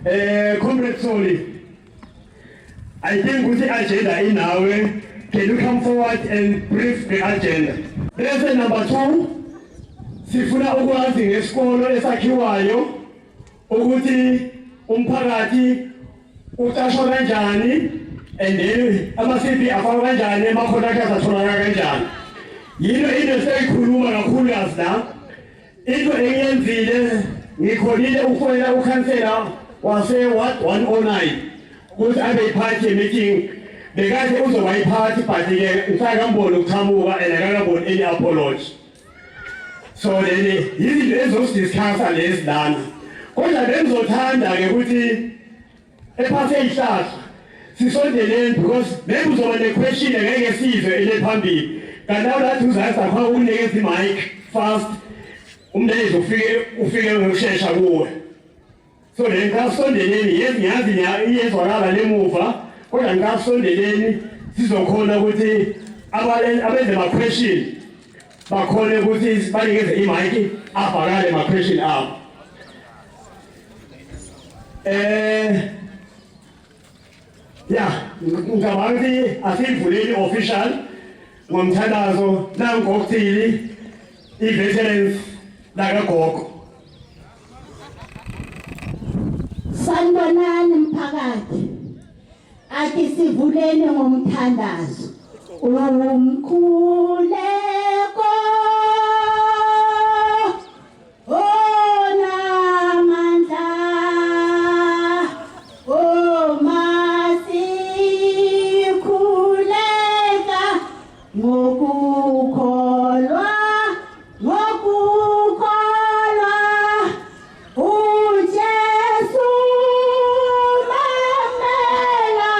Comrade Soli, I think ukuthi agenda inawe. Can you come forward and brief the agenda? Bese number 2, sifuna ukwazi ngesikolo esakhiwayo ukuthi umphakathi uqashwa kanjani and then ama-CV afakwa kanjani, ama-contractors atholakala kanjani. Yino into esiyikhuluma kakhulukazi la. Into engiyenzile, ngikhonile ukufonela ukhansela wase-ward 109 ukuthi abe yiphathi ye-meeting. Bekade uzoba yiphathi, but-ke ngisakamboni ukuqhamuka and akakaboni any apology. So then yizinto ezizosidiscussa lezi lana, kodwa bengizothanda-ke ukuthi ephase ihlahla sisondeleni, because maybe uzoba ne-question engeke sizwe ele phambili, kanti nawe lathi uzasakhona ukunikeza i-mic fast, umlayezo ufike ngokushesha kuwe. So le ngikasondeleni, yes, ngiyazi iyezwakala lemuva, kodwa ngikasondeleni sizokhona ukuthi abenze ma-question bakhone ukuthi banikeze i-mic, avakale ma-question abo. Ya, ngicabanga ukuthi asiyivuleni official ngomthandazo nangokuthini i-veterans lakagogo. Sanibonani mphakathi. Ake sivuleni ngomthandazo. Umkhuleko onamandla, omasikhuleka ngokukholwa, ngokukholwa uJesu mamela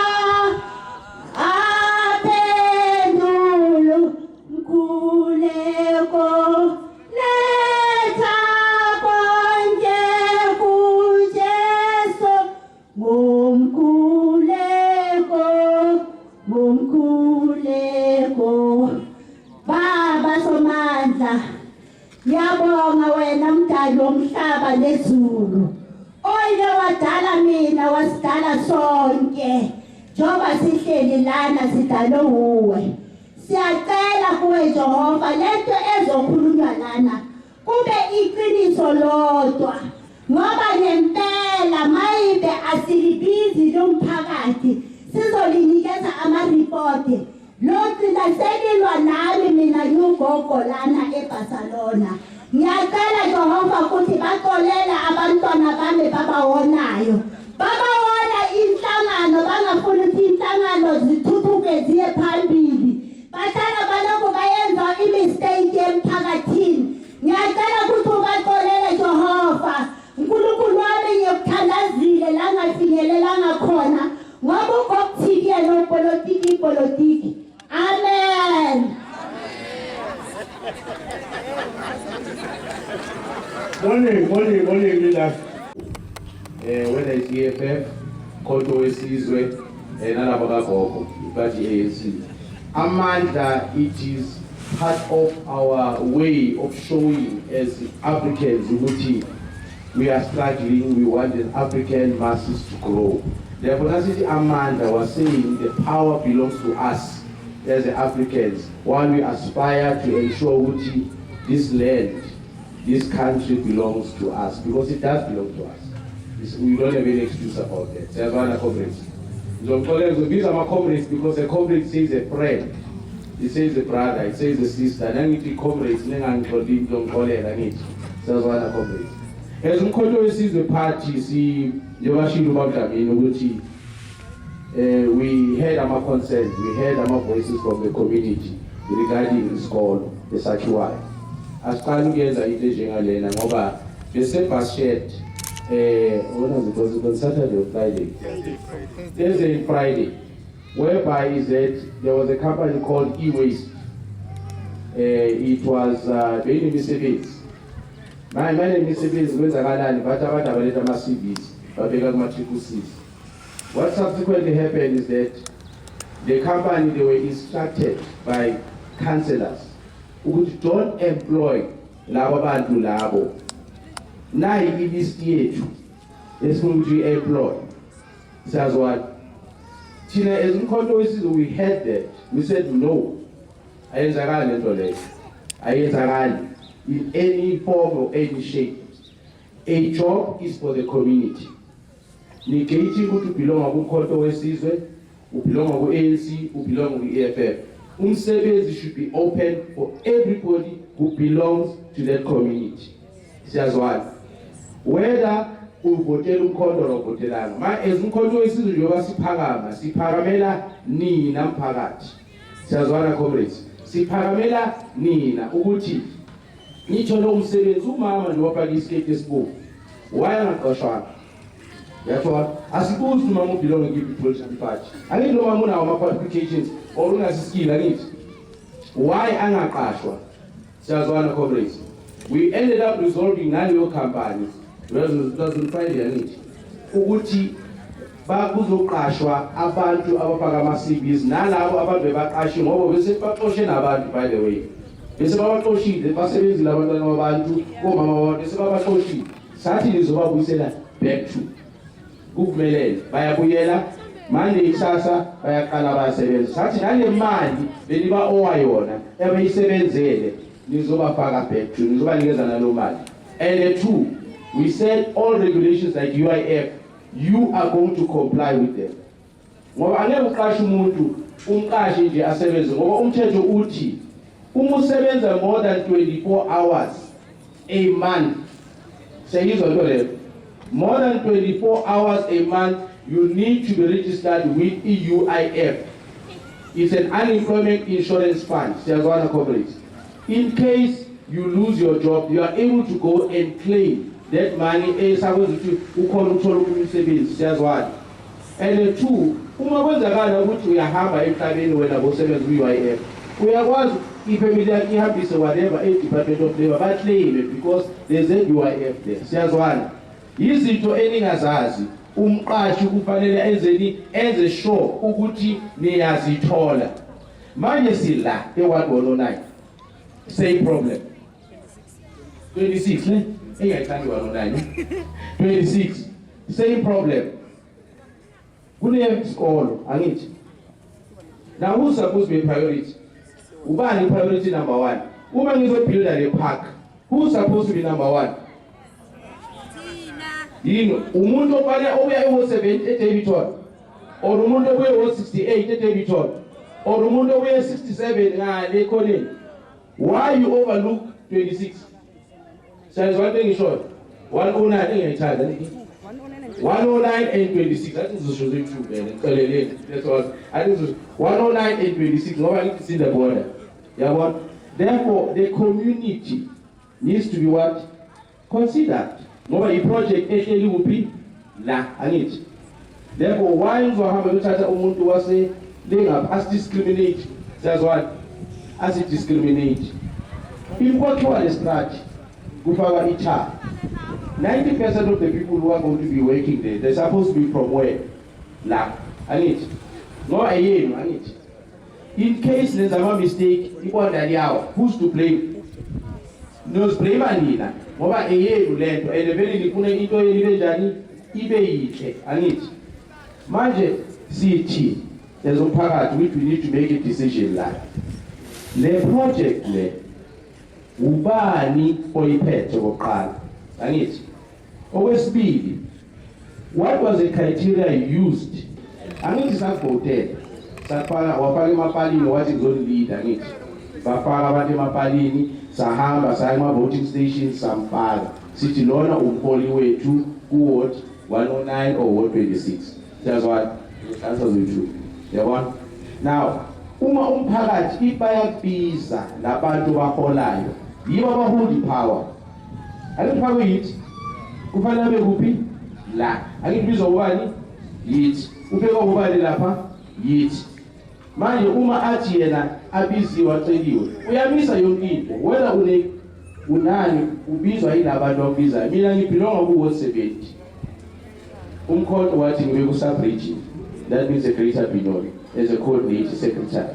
aphendulu mkhuleko, letha konke kuJesu ngomkhuleko, ngomkhuleko. Baba Somandla, ngiyabonga wena mdali womhlaba nezulu, oye wadala mina, wasidala sonke. Njengoba sihleli lana, sidalwe wuwe. Siyacela kuwe Jehova, lento ezokhulunywa lana kube iqiniso lodwa, ngoba ngempela mayibe asilibizi lomphakathi sizolinikeza amaripoti logcina selilwa nami mina ngiwugogo lana eBarcelona. Ngiyacela Jehova ukuthi baxolele abantwana bami babawonayo, babawona inhlangano, bangafuni ukuthi inhlangano zithuthuke ziye phambili, bahlala balokhu bayenza i-mistake emphakathini. Ngiyacela ukuthi ubaxolele Jehova uNkulunkulu wami. Ngiyokuthandazile la ngafinyelelanga khona, ngoba ugokuthiki yena upolitiki, ipolitiki. Amen. Morning, morning, morning, leaders. Whether it's EFF, Khonto weSizwe, nalabo kagogo bathi ANC. Amandla, it is part of our way of showing as Africans ukuthi we are struggling, we want an African masses to grow. Therefore, nasithi amandla was saying the power belongs to us as the Africans while we aspire to ensure ukuthi this land, this country belongs to us, because it does belong to us. We don't have any excuse about that. Siyazwana, comrades? Ngizomxolela, ngizobiza ama-comrades because a comrade says a friend. It says a brother, it says a sister. Nangithi comrades, ningangixoli, ngizongixolela ngithi. Siyazwana, comrades? As uMkhonto weSizwe Party, si njengoba shilo ubaba Dlamini ukuthi we heard ama concerns, we heard ama voices from the community regarding isikolo esakhiwayo. Asiqali ukuyenza into enjengalena ngoba bese bus shed when was it, was it on Saturday or Friday? Thursday and Friday, whereby is that there was a company called E-Waste. It was beyinemisebenzi manje manje imisebenzi kwenzakalani, bathi abantu abaletha ama-CVs babeka kuma-triple C's. What subsequently happened is that the company, they were instructed by councillors ukuthi don't employ labo bantu labo, nayi ilist yethu. Esifuna ukuthi i-employ. Siyazwana. Thina as uMkhonto weSizwe, we had that. We said no. Ayenzakali lento leyo. Ayenzakali in any form or any shape. A job is for the community. Negating ukuthi ubelonga kuMkhonto weSizwe, ubelonga ku-ANC, ubelonga ku-EFF. Umsebenzi should be open for everybody who belongs to that community. Siyazwana. Whether uvotela uMkhonto or uvotelanga. Ma as uMkhonto weSizwe, njengoba siphakama, siphakamela nina mphakathi. Siyazwana, comrades. Siphakamela nina ukuthi nithole umsebenzi. Umama nje wafaka isiketi esibovu. Why angaqashwanga? Yathola? Asibuzi uma ubelong kuyiphi political party. Angithi noma unawo ama-qualifications or unaso skill, angithi? Why angaqashwa? Siyazwana, comrades. We ended up resolving naleyo company 2005, angithi? Ukuthi bakuzoqashwa abantu abafaka ama-CVs nalabo abantu bebaqashiwe, ngoba bese baxoshe nabantu, by the way. Bese babaxoshile, basebenzile abantwana babantu, omama babantu bese babaxoshile. Sathi nizobabuyisela back to kuvumelene, bayabuyela manje, kusasa bayaqala bayasebenza. Sathi nale mali beniba owa yona ebeyisebenzele, nizobafaka back to, nizobanikeza nalo mali. And the two, we said all regulations like UIF, you are going to comply with them, ngoba angeke uqashe umuntu, umqashe nje asebenze, ngoba umthetho uthi uma usebenza more than 24 hours a month, siyayizwa into leyo, more than 24 hours a month, you need to be registered with i-UIF. It's an unemployment insurance fund. Siyazwana, comrades? In case you lose your job, you are able to go and claim that money esakwenza ukuthi ukhona ukuthola omunye umsebenzi. Siyazwana? And the two, uma kwenzakala ukuthi uyahamba emhlabeni wena bosebenza ku-UIF, uyakwazi ifamily yakho ihambise whatever e-Department of Labour, baclaime because there's a UIF there. Siyazwana? Izinto eningazazi, umqashi kufanele enzeni? Enze sure ukuthi niyazithola. Manje sila e-ward 109, same problem. 26 ne, engayithandi 109, 26, same problem. Kunesikolo, angithi? Now, who's supposed to be a priority? Ubani priority number one uma ngizobuilda le park? Who's supposed to be number one? Yini umuntu ofanele obuya ewo-70 eDaveyton, or umuntu obuye wo-68 eDaveyton, or umuntu obuye 67 ngale ekhoneni? Why you overlook 26? Siyazwa into engishoyo? 109 engiyayithanda, 109 and 26. Athi ngizosho zoyi-two vele, ngiceleleni. That's all. Athi ngizosho 109 and 26 ngoba ngithi it's in the border, yabona? Therefore the community needs to be what? Considered, ngoba i-project ehleli kuphi? La, angithi? Therefore why ngizohamba ngiyothatha umuntu wase lengapha? Asi-discriminate. Siyazwana? Asi-discriminate. If kwakhiwa le structure, kufakwa i-tar, 90% of the people who are going to be working there, they're supposed to be from where? La, angithi? Ngoba eyenu, angithi? In case nenza ama-mistake, ibonda liyawa, who's to blame? Niyoziblame nina, ngoba eyenu lento and vele nifuna into yenu ibe njani? Ibe yinhle, angithi? Manje sithi as umphakathi, which we need to make a decision la, le project le, ubani oyiphethe kokuqala, angithi? Okwesibili, what was the criteria used? Angithi sakuvotela, safaka, wafaka emapalini, wathi ngizolida, angithi? Bafaka abantu emapalini, sahamba saya ema-voting stations, samfaka, sithi lona umholi wethu ku-ward 109 or ward 26. Siyazwana? Answer zethu, yabona? Now uma umphakathi bayakubiza labantu baholayo, yibo abahold power. Ake kufakwe yithi, kufanele abe kuphi la? Ake kubizwa ubani? Yithi. Ubekwa ubani lapha? Yithi. Manje uma athi yena abiziwe, aceliwe, uyamisa yonke into. Whether une unani, ubizwa yilabantu akubizayo. Mina ngibelonga ku-ward 70. Umkhonto wathi ngibe ku-sub-region, that means a Greater Benoni, as a coordinator secretary.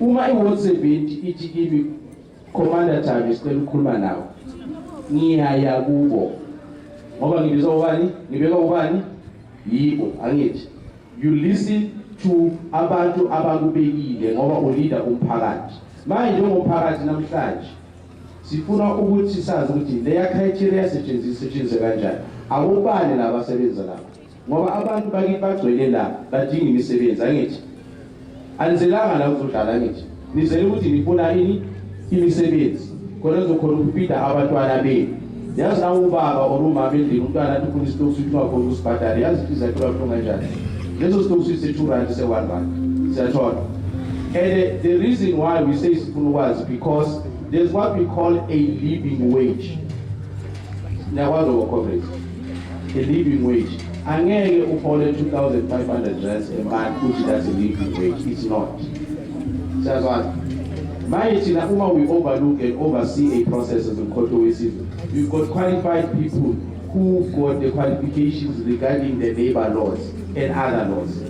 Uma i-ward 70 ithi kimi, "Commander Thabi, sicela ukukhuluma nawe," ngiyaya kubo. Ngoba ngibizwa ubani? Ngibekwa ubani? Yibo, angithi. You listen to abantu abakubekile ngoba u-leader umphakathi. Manje njengomphakathi namhlanje sifuna ukuthi sazi ukuthi leya criteria setshenziswa, setshenziswe kanjani. Akubani laba abasebenza lapha, ngoba abantu bakithi bagcwele la, badinga imisebenzi, angithi? Anizelanga la uzodlala, angithi? Nizele ukuthi nifuna ini? Imisebenzi, khona nizokhona uku-feeda abantwana benu. Yazi na ubaba or umama endlini, umntwana athi ufuna isitofu, sithi ungakhona ukusibhadala, yazi inhliziyo yakho iba buhlungu kanjani? Leso sitofu sise-R2, se-R1, siyathola. And the reason why we say sifuna ukwazi, because there's what we call a living wage. Niyakwazi lokho, comrades? A living wage, angeke uhole R2500 a month uthi that's a living wage. It's not. Siyazwana? Manje thina uma we overlook and oversee a process as uMkhonto weSizwe, we've got qualified people who got the qualifications regarding the labor laws and other laws.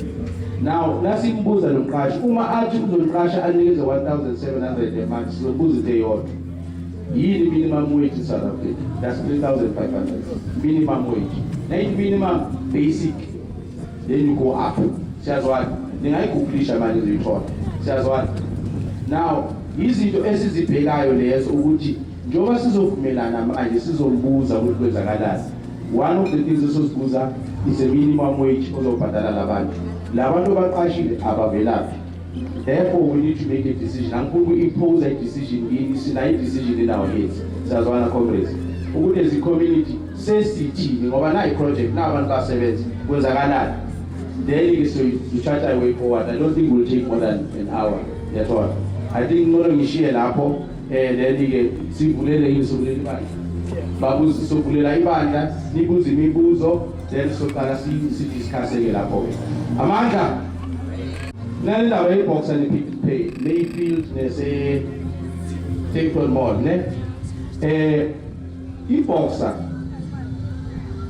Now nasimbuza lo mqashi, uma athi uzoniqasha anikeze 1700 a month, sizobuza into eyodwa: yini minimum wage in South Africa? That's 3500 minimum wage. Nayithi minimum basic, then you go up. Siyazwana? Ningayi-googlisha manje, uzoyithola. Siyazwana? Now izinto esizibhekayo lezo, ukuthi njengoba sizovumelana manje, sizombuza ukuthi kwenzakalani. One of the things esizozibuza is a minimum wage ozobhadala labantu, labantu abaqashile abavelaphi. Therefore we need to make a decision. Angifuni uku-impose a decision kini, sinayo i-decision in our heads. Siyazwana, comrades, ukuthi as i-community sesithini? Ngoba nayi project, nabantu basebenza, kwenzakalani? Then-ke so-chart our way forward. I don't think we'll take more than an hour. Yathola? I think ngcono ngishiye lapho. Then-ke sivulele yini? Sivulela ibandla, babuze, sovulela ibandla, nibuze imibuzo, then soqala si-discuss-ke lapho-ke. Amandla nale ndaba ye-Boxer ne-Pick n Pay, Mayfield nese Cape Mall, ne i-Boxer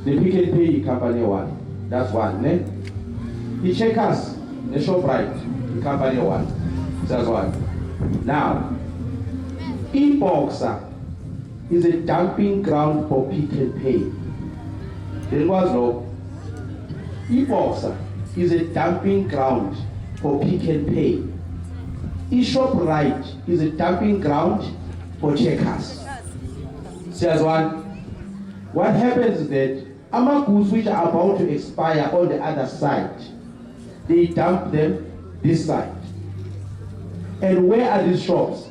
ne-Pick n Pay i-company one, that's one, ne? I-Checkers ne-Shoprite i-company one. Siyazwana? Now i-Boxer is a dumping ground for Pick n Pay. Lenikwazi lokho? I-Boxer is a dumping ground for Pick n Pay. I-Shoprite is a dumping ground for Checkers. Siyazwana? What happens is that ama-goods which are about to expire on the other side, they dump them this side. And where are these shops?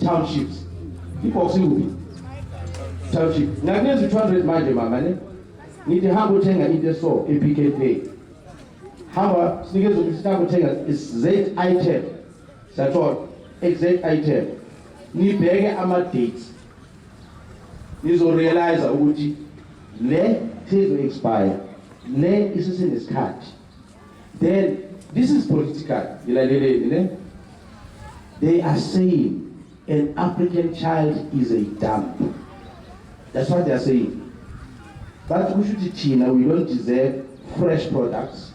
Townships. I-Boxer ikuphi? Township. Ngakunikeza u-200 manje, mama, ne ngithi hamba uthenga into eso e-Pick n Pay. Hamba, sinikeze ukuthi hamba uthenga z item. Siyathola? Exact item, nibheke ama-dates, nizo-realize ukuthi le sezo-expire, le isesenesikhathi. Then this is political, ilaleleni ne. They are saying an African child is a dump. That's what they are saying. But kusho ukuthi thina we don't deserve fresh products,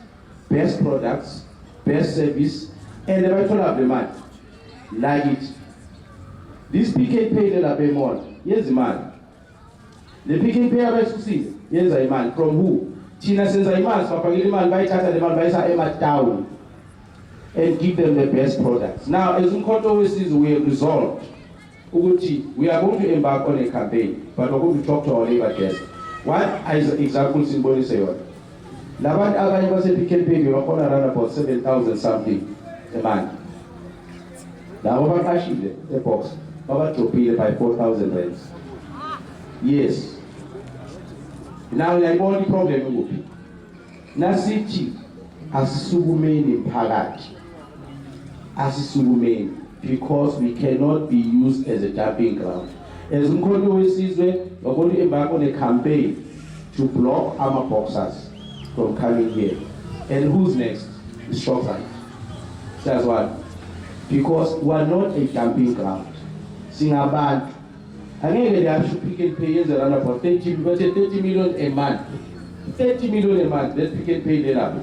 best products, best service. And bayithola le mali la kithi. This Pick n Pay lapha e-mall yenza imali. Le Pick n Pay abayisusile yenza imali from who? Thina senza imali, sibafakela imali, bayithatha le mali, bayisa ema-town and give them the best products. Now as uMkhonto weSizwe, we have resolved ukuthi we are going to embark on a campaign, but we're going to talk to our labor desk. One is example, sinibonise yona. Labantu abanye base-Pick n Pay bebahola around about 7000 something a month. Labo baqashile e-Boxer baba-dropile by R4000. Yes, now uyayibona i-problem ikuphi. Nasithi asisukumeni mphakathi, asisukumeni, because we cannot be used as a dumping ground. As uMkhonto weSizwe, we're going to embark on a campaign to block our Boxers from coming here. And who's next is Shoprite. That's what, because we are not a dumping ground. Singabantu. Angeke liyasho Pick n Pay yenze around about 30, bathe 30 million a month, 30 million a month. Let's Pick n Pay le lapho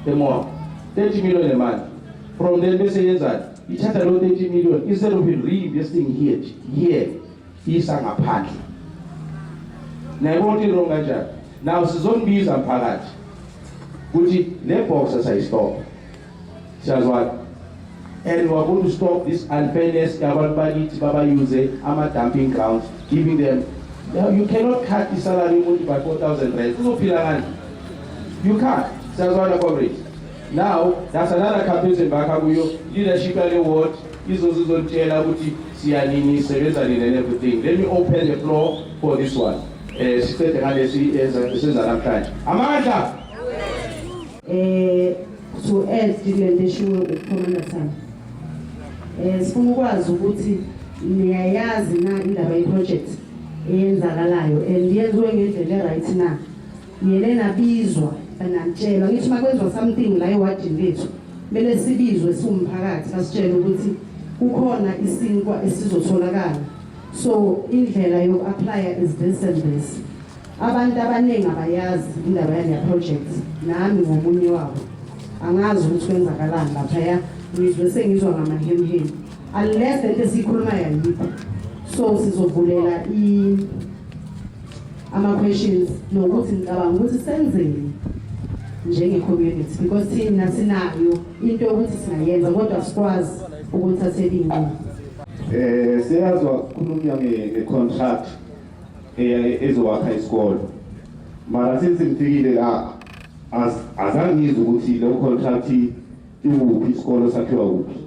e-mall, 30 million a month from then. Bese yenzani? Ithatha lo 30 million, instead of it reinvesting here, isa ngaphandle. Nayibona ukuthi wrong kanjani. Now sizonibiza mphakathi ukuthi le box sayistop. Siyazwana. And we are going to stop this unfairness yabantu bakithi babayuze ama-dumping grounds, giving them. Now, you cannot cut isalary yomuntu by 4,000 rand. Uzophila ngani? You can't. Siyazwana, comrades. Now, that's another campaign sembakha kuyo. Leadership yale ward izozizonitshela ukuthi siyanini, sisebenza nini and everything. Let me open the floor for this one. Sicede ngalesi esenza namhlanje. Amandla. To add kule nto eshiwo uCommander Thami. Sifuna ukwazi ukuthi niyayazi na indaba ye-project eyenzakalayo and yenziwe ngendlela e-right na. Niyele nabizwa, natshelwa ngithi makwenziwa something la ewadini lethu kumele sibizwe siwumphakathi, basitshele ukuthi kukhona isinkwa esizotholakala, so indlela yoku-applya is this and this. Abantu abaningi abayazi indaba yale project, nami ngomunye wabo angazi ukuthi kwenzakalani laphaya. Ngizwe sengizwa ngamahemhemu, unless lento esiyikhulumayo ayikho. So sizovulela ama-questions nokuthi ngicabanga ukuthi senzeni njenge-community, because thina sinayo into yokuthi singayenza kodwa sikwazi ukuthathela iy'nqumo. Siyazwa kukhulunywa nge-contract ezowakha isikolo. Mara since ngifikile la azange ngizwe ukuthi lo contract ikuphi, isikolo sakhiwa kuphi.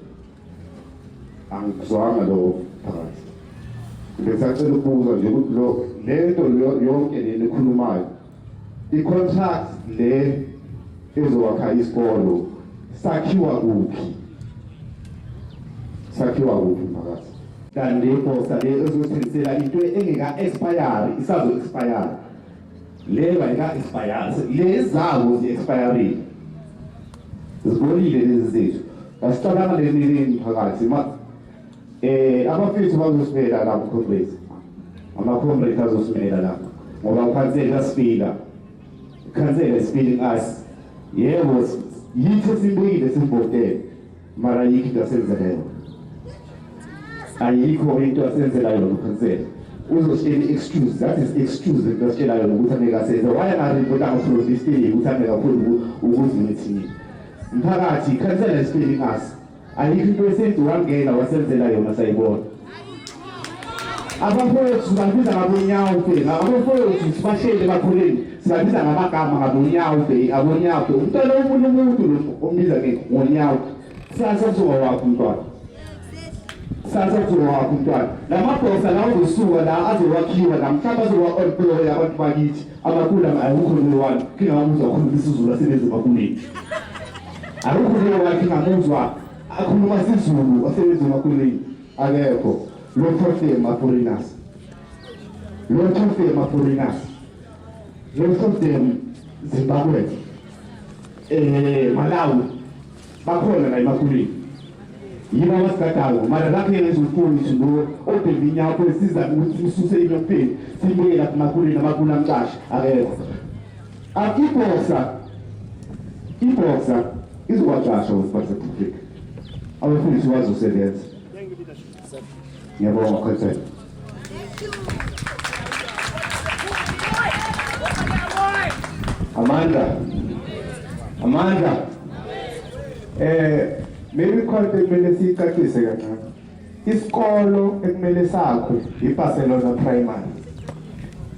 Angikuzwanga lo phakathi. Besacela ukubuza nje ukuthi lo lento yonke le ekhulumayo, i-contract le ezowakha isikolo sakhiwa kuphi? Sakhiwa kuphi, mphakathi? Kanti le le ezothengisela into engeka expire, isazo expire. Le ayika expire, le zabo zi expire. Zibolile lezi zethu. Asicabanga leli mphakathi ma abafethu bazosimela lapho, comrades. Ama comrades azosimela lapho ngoba ukhansela asifila. Ikhansela is feeling us. Yebo, yithi simbuyile simbotele. Mara yikho into asenzela yona. Ayikho into asenzela yona ukhansela. Uzositshela i-excuse, that is excuse into asitshela yona ukuthi angeke asenze. Why angaripotanga from this day ukuthi angeke akhona ukuze meeting? Mphakathi, ikhansela is failing us. Ayikho into esenzi wangena wasenzela yona sayibona. Abafowethu sibabiza ngabonyawo fe, abafowethu sibashele bakhuleni, sibabiza ngamagama ngabonyawo fe, abonyawo fe. Umntwana omunye umuntu lo ombiza ngonyawo. Sasa kuzoba wakho umntwana. Sasa kuzoba wakho umntwana. Lamabhosa la azosuka la azowakhiwa la mhlawumbe azowa-employ abantu bakithi abakhulu, akukho lo wani kingamuzwa akhuluma isiZulu asebenze emakuleni. Akukho lo wani kingamuzwa akhuluma isiZulu asebenze emakuleni. Akekho. Lot of them are foreigners. Lot of them are foreigners. Lot of them Zimbabwe. Malawi. Bakhona la emakuleni. Yibo abasigadayo mara lapho ngezofundisa lo obheka inyawo esiza ukuthi ususe inyopheni sibuye lapha emakuleni amakulu amcasha akekho. Ibhosa izokwaqasha with Africa. Abafundisi bazosebenza. Ngiyabonga, Khansela. Amandla. Amandla. Maybe khona ekumele siyicacise kancane. Isikolo ekumele sakho iBarcelona Primary.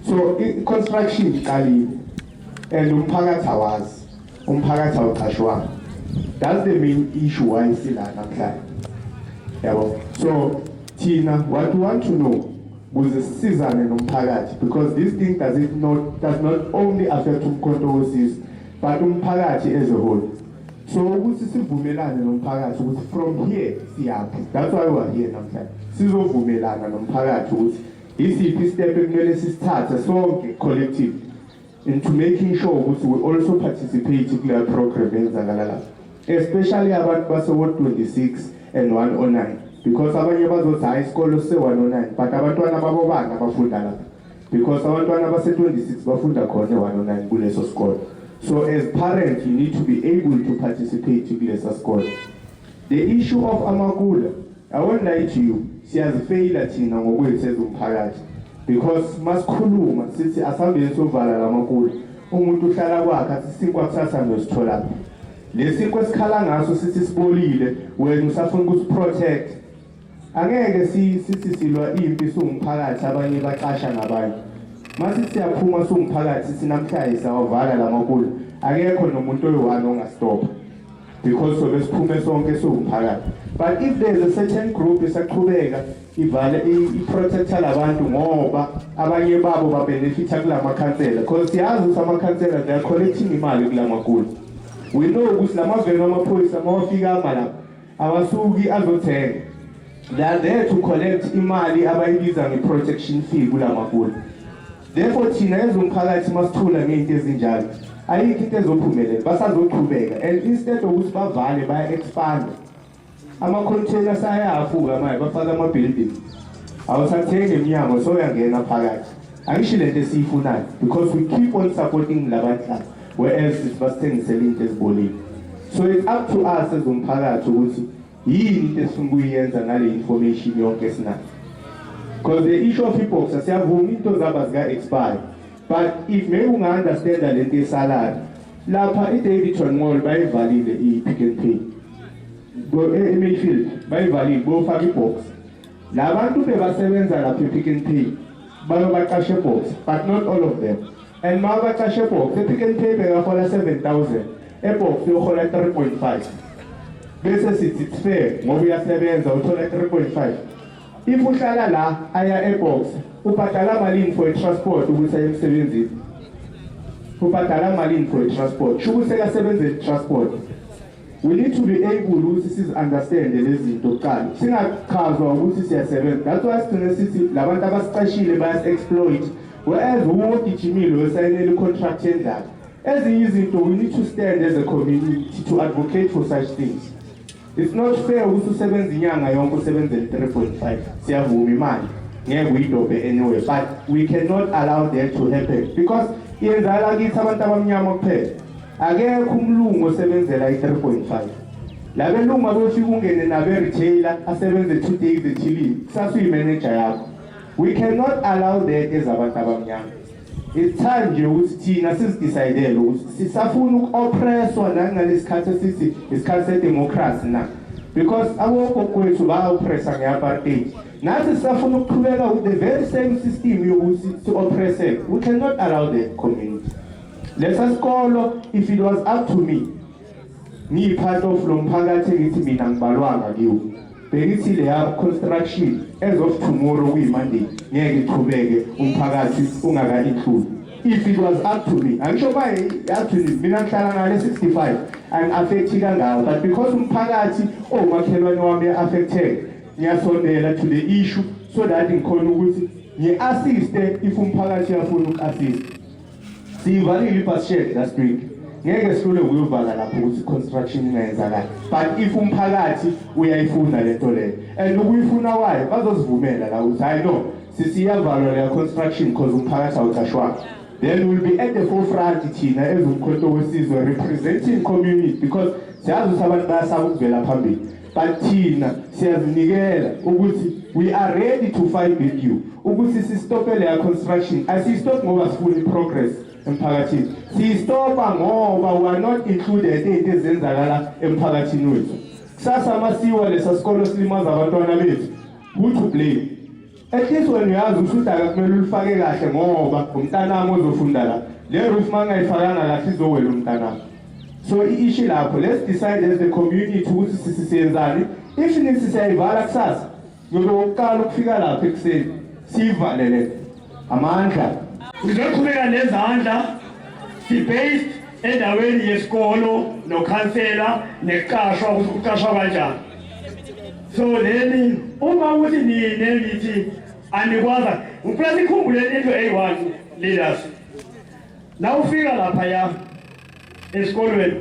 So i-construction iqalile and umphakathi awazi. Umphakathi awuqashwanga. That's the main issue why sila namhlanje. Yabo. So thina what we want to know ukuze sisizane nomphakathi, because this thing does not only affect uMkhonto weSizwe but umphakathi as a whole. So ukuthi sivumelane nomphakathi ukuthi from here siyaphi. That's why we are here namhlanje. Sizovumelana nomphakathi ukuthi isiphi step ekumele sisithathe sonke collective into making sure ukuthi we also participate kule program eyenzakala lapha. Especially abantu base ward 26 and 109, because abanye bazothi hayi, isikolo se 109, but abantwana babo bani abafunda lapha? Because abantwana base 26 bafunda khona e 109 kuleso sikolo. So as parents you need to be able to participate kulesa sikolo. The issue of amakula, I won't lie to you, siyazifeyila thina ngokwethu ezomphakathi. Because masikhuluma sithi asambeni sovala lamakulu, umuntu uhlala kwakhe athi sinkwa kusasa ngiyosithola. Lesinkwa esikhala ngaso sithi sibolile, wena usafuna ukusiprotect. Angeke sithi silwa impi siwumphakathi, abanye baqasha ngabanye. Masithi siyaphuma siwumphakathi sithi namhlanje siyawavala lamakulu, akekho nomuntu oyi-one ongastopha because sobe siphume sonke siwumphakathi. But if there's a certain group esaqhubeka ivale i-protector labantu ngoba abanye babo babenefitha kulamakhansela, because siyazi ukuthi amakhansela, they are collecting imali kulamakulu. We know ukuthi lamaveni amaphoyisa mawafika ama lapha awasuki azothenga, they are there to collect imali abayibiza nge-protection fee kulamakulu. Therefore thina ezomphakathi masithula ngey'nto ezinjalo, ayikho into ezophumelela, basazoqhubeka. And instead ukuthi bavale, baya-expanda. Ama-container sayafuka manje, bafaka ama-building, awusathengi eminyango, soyangena phakathi. Angisho lento esiyifunayo, because we keep on supporting labantu laba, whereas basithengisela into ezibolile. So it's up to us ezomphakathi ukuthi yini into esifuna ukuyenza ngale information yonke esinayo, because the issue of i-Boxer, siyavuma into zaba zika-expire, but if maybe unga-understanda lento yesalary lapha i-Daveyton Mall, bayivalile i-Pick n Pay. Go e-Mayfield, bayivalile, bofaka i-Boxer. Labantu bebasebenza lapha e-Pick n Pay bayobaqasha e-Boxer, but not all of them. And ma baqashe e-Boxer, e-Pick n Pay bekahola 7000, e-Boxer uyohola 3.5. Bese sithi it's fair ngoba uyasebenza, uthola 3.5. If uhlala la aya e-Boxer, ubhadala malini for i-transport ukuthi aye emsebenzini? Ubhadala malini for i-transport? Sho ukuthi sekasebenza i-transport. We need to be able ukuthi sizi-understande lezi zinto kuqala, singachazwa ukuthi siyasebenza. That's why sigcine sithi labantu abasiqashile bayasi-exploit, whereas uwogijimile wesayinela i-contract yendlala. Ezinye izinto, we need to stand as a community to advocate for such things. It's not fair ukuthi usebenza inyanga yonke usebenzele 3.5. Siyavuma, imali ngeke uyidobhe anyway, but we cannot allow that to happen because iyenzakala kithi abantu abamnyama kuphela. Akekho umlungu osebenzela i-3.5. Labelungu abofika ungene nabe-retailer, asebenze 2 days ethilini, kusasa uyimanager yakho. We cannot allow that ezabantu abamnyama. It's time nje ukuthi thina sizidecidele ukuthi sisafuna uku-oppresswa nangalesi sikhathi esithi isikhathi sedemocracy na, because abogogo wethu ba-oppressa nge-apartheid, nathi sisafuna ukuqhubeka with the very same system yokuthi si-oppresse. We cannot allow the community. Lesa sikolo, if it was up to me, ngiyi-part of lo mphakathi engithi mina ngibalwanga kiwo, bengithi leya construction as of tomorrow, kuyi-Monday, ngeke iqhubeke umphakathi ungaka-include. If it was up to me, angisho ba up to me, mina ngihlala ngale 65, angi-affecti kangako, but because umphakathi owumakhelwane wami uya-affected, ngiyasondela to the issue so that ngikhona ukuthi ngi-assiste if umphakathi uyafuna uku-assist. Siyivalile i-bus shed last week, ngeke sihlule ukuyovala lapho ukuthi construction ingayenzakali, but if umphakathi uyayifuna lento leyo and ukuyifuna kwayo, bazosivumela la ukuthi hayi no, sisiyavalwa leya construction because umphakathi awucashwanga. Then we'll be at the forefront thina ezumkhonto wesizwe representing community, because siyazi ukuthi abantu bayasaba ukuvela phambili, but thina siyazinikela ukuthi we are ready to fight with you ukuthi sistope leya construction. Asiyistop ngoba sifuna i-progress emphakathini, siyistopa ngoba we are not included ey'nto ezenzakala emphakathini wethu. Kusasa masiwa lesa sikolo silimaza abantwana bethu, who to blame? At least wena uyazi ukuthi udaka kumele ulufake kahle ngoba umntanami ozofunda la, le roof uma ngayifakanga kahle izowela umntanami. So i-issue lapho, let's decide as the community ukuthi sisiyenzani. If nithi siyayivala kusasa, ngiyobe wokuqala ukufika lapha ekuseni siyivale le. Amandla. Ngizoqhubeka nezandla. Si-based endaweni yesikolo nokhansela nekuqashwa, ukuthi kuqashwa kanjani. So then uma ukuthi nine nithi anikwazi, ngifuna nikhumbule into eyi-one, leaders. La ufika laphaya esikolweni,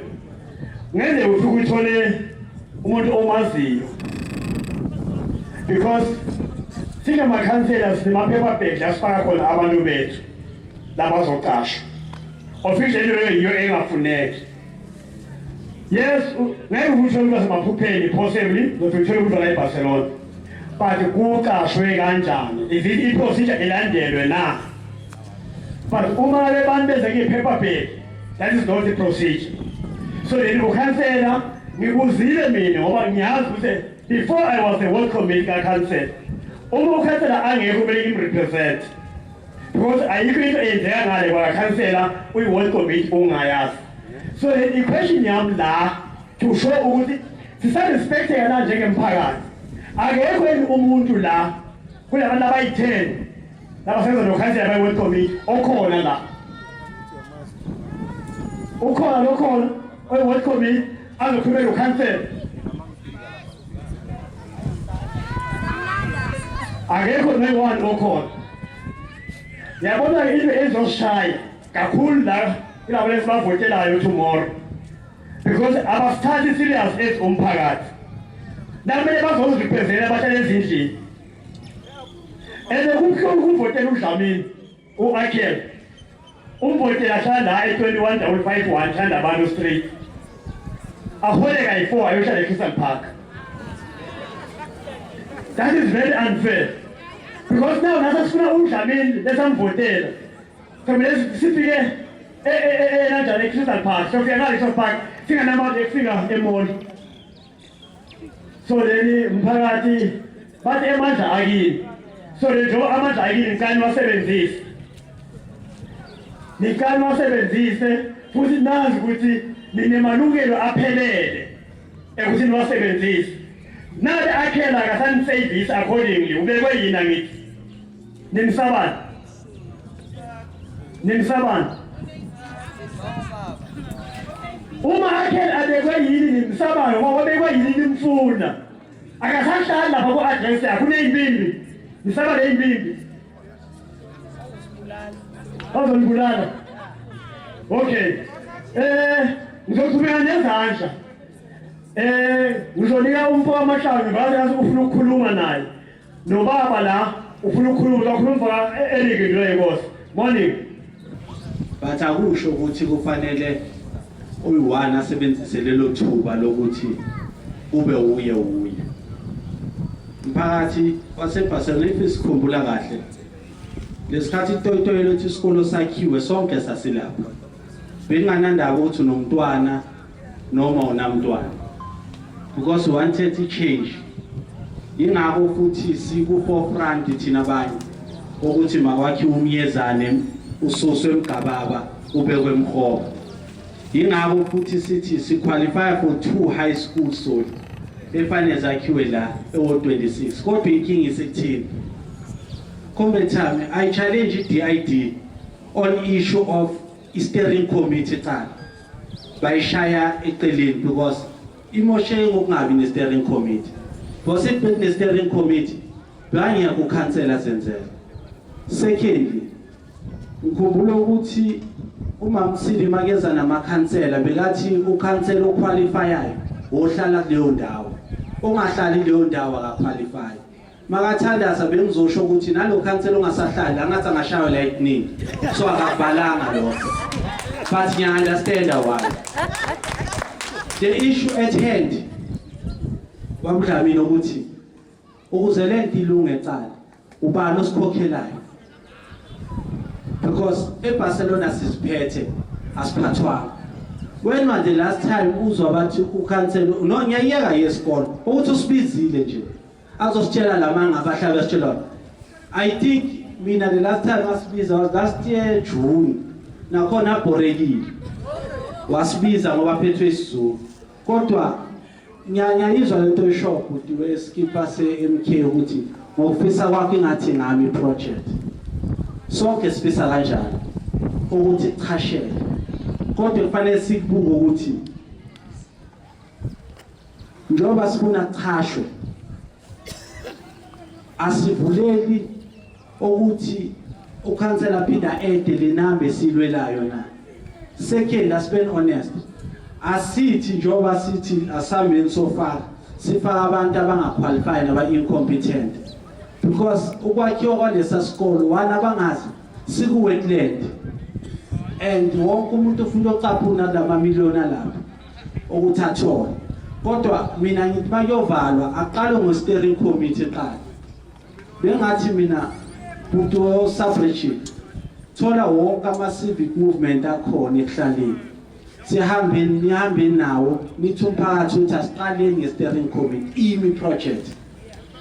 ngeke ufike uthole umuntu omaziyo because singamakhansela sinema-paper bag la sifaka khona abantu bethu labazoqashwa. Officially leyo yiyo engafuneki. Yes, ngeke uthole ukuthi asemaphupheni, possibly uzothi uthole ukuthi la eBarcelona. But kuqashwe kanjani? Is it i-procedure ilandelwe na? But uma le bantu beze nge-paper bag, that is not the procedure. So then ukhansela ngikuzile mina ngoba ngiyazi ukuthi before I was the ward committee kakhansela, uma ukhansela angekho kumele ngimrepresent because ayikho into eyenzeka ngale kwakhansela uyi-ward committee ungayazi. So then i-question yami la to show ukuthi sisarespecteka na njengemphakathi, akekho yini umuntu la kulabantu abayi-10 labasebenza nokhansela bayi-ward committee okhona la? Ukhona lokhona oyi-ward committee azokhulumela ukhansela? Akekho noyi-one okhona. Yabona, into ezosishaya kakhulu la kulabo lesibavotelayo tomorrow, because abasithathi serious as umphakathi. Nakumele bazozirepresenta, bahlale ezindlini, and kubuhlungu ukuvotela uDlamini u-Akhel, umvotela ahlala la e-21 551 Thandabantu Street, ahole kayi-4, ayohlala e-Crystal Park. That is very unfair, because now nasa sifuna uDlamini lesamvotela, kumele sifike kanjani e-Crystal Park? Sofika ngale Crystal Park singanamali ekufika e-mall. So leni mphakathi bathi emandla akini. So le njengoba amandla akini, ngicela niwasebenzise, ngicela niwasebenzise futhi nazi ukuthi ninemalungelo aphelele ekuthi niwasebenzise. Nabe akhela akasanisevisi accordingly, ubekwe yini? Angithi nimsabani, nimsabani. Uma akhela abekwe yini, nimsabayo ngoba wabekwe yini? Nimfuna akasahlali lapha ku-address yakho, uney'mpimbi, nisaba ley'mpimbi bazonibulala. Okay, ngizochubeka nezandla. Ngizonika umfo wamahlanu ngaze yazi ufuna ukukhuluma naye nobaba la ufuna ukukhuluma, uzakhuluma mfaka Eric Ndloyinkosi. Morning. But akusho ukuthi kufanele uyi-one asebenzise lelo thuba lokuthi kube uye mphakathi waseBarcelona. If sikhumbula kahle, lesikhathi itoyitoyi lethi isikolo sakhiwe, sonke sasilapha, bekunganandaba ukuthi unomntwana noma unamntwana, because we wanted i-change. Ingakho futhi siku-forefront thina abanye ukuthi makwakhiwe umyezane, ususwe emgababa, ubekwe emhoba. Yingakho futhi sithi siqualify for two high schools, sorry, efanele zakhiwe la ewo-26. Kodwa inkinga isekuthini, Comrade Thami? I challenge i-DID on issue of i-steering committee. Cala bayishaya eceleni because imoshe ngokungabi ne-steering committee, because if bekune-steering committee bangeke ukhansela zenzela. Secondly, ngikhumbula ukuthi uMamsili makeza namakhansela bekathi ukhansela oqualifyayo ohlala kuleyo ndawo, ongahlali kuleyo ndawo akaqualify. Makathandaza bengizosho ukuthi nalo khansela ongasahlali angathi angashaywa lightning, so akakubhalanga lokho, but ngiya-understanda why. The issue at hand, babuDlamini, ukuthi ukuze le nto ilunge cala, ubani osikhokhelayo? Because eBarcelona siziphethe, asiphathwanga. When was the last time uzwa bathi ukhansela, no, ngiyayeka yesikolo, ukuthi usibizile nje azositshela lamanga abahlala besitshela? I think mina the last time asibiza was last year June, nakhona abhorekile wasibiza ngoba phethwe isiZulu. Kodwa ngiyayizwa lento esho bhuti weskipa se-MK ukuthi ngokufisa kwakho ingathi ngami project. Sonke sifisa kanjalo ukuthi chashele, kodwa kufanele sikubuke ukuthi njengoba sifuna kuchashwe, asivuleli ukuthi ukhansela aphinda ede le namba esilwelayo na. Second, asibe honest, asithi njengoba sithi asambeni so far sifaka abantu abangaqualify naba-incompetent, because ukwakhiwa kwalesa sikolo, one, abangazi siku-wetland and wonke umuntu ufuna ucaphuna kulamamiliyoni alapha ukuthi athole. Kodwa mina ngithi makuyovalwa aqale ngo-steering committee qala. Bengathi mina bhuti wo-suffragin, thola wonke ama-civic movement akhona ekuhlaleni, sihambeni nihambeni nawo, nithi umphakathi ukuthi asiqaleni nge-steering committee imi project.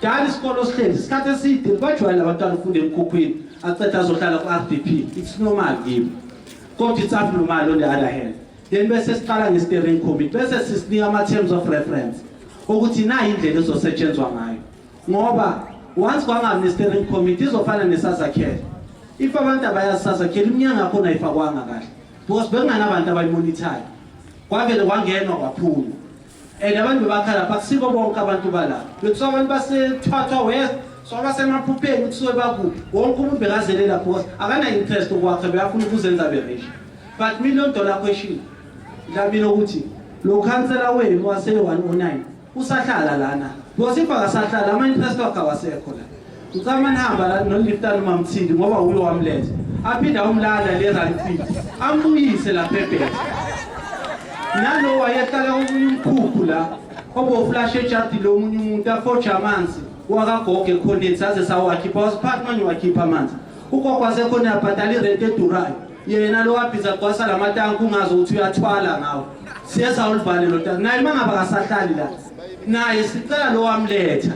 Dala isikolo sihlezi isikhathi eside, bajwayele abantwana ukufunda emkhukhwini, aceda azohlala ku-RDP. It's normal kibo, kodwa it's abnormal on the other hand. Then bese siqala nge-steering committee, bese sisinika ama-terms of reference ukuthi nayi indlela ezosetshenzwa ngayo, ngoba once kwangabi ne-steering committee izofana nesazakhele. If abantu abayazi sazakhele, iminyango yakhona ayifakwanga kahle because bekunganabantu abayimonithayo, kwavele kwangenwa kwaphunywa. And abantu bebakhala lapha, akusiko bonke abantu balapha, bekuthiwa abantu baseThwathwa West, so abasemaphupheni kusuke bakuphi, wonke umuntu bekazele lapho because akana-interest okwakhe, beyafuna ukuzenza be-rich. But million dollar question, Dlamini, ukuthi lo khansela wenu wase-109 usahlala lana? Because if akasahlala, ama-interest wakhe awasekho la. Ngicama nihamba la noliftani uMamthindi, ngoba uyo wamletha, aphinde awumlanda le ralifit, ambuyise lapha ebhede. Nalo wayehlala komunye umkhukhu la oboflasha ejadi lomunye umuntu, afoja amanzi wakagogo ekhoneni, saze sawakhipha, wasiphathi manje wakhipha amanzi. Ugogo wasekhoneni abhadala irenti edurayo, yena lo wabhiza gwasa lamatanki, ungazi ukuthi uyathwala ngawo. Siye sawulivale lo tanki. Naye uma ngabe akasahlali la, naye sicela lo wamletha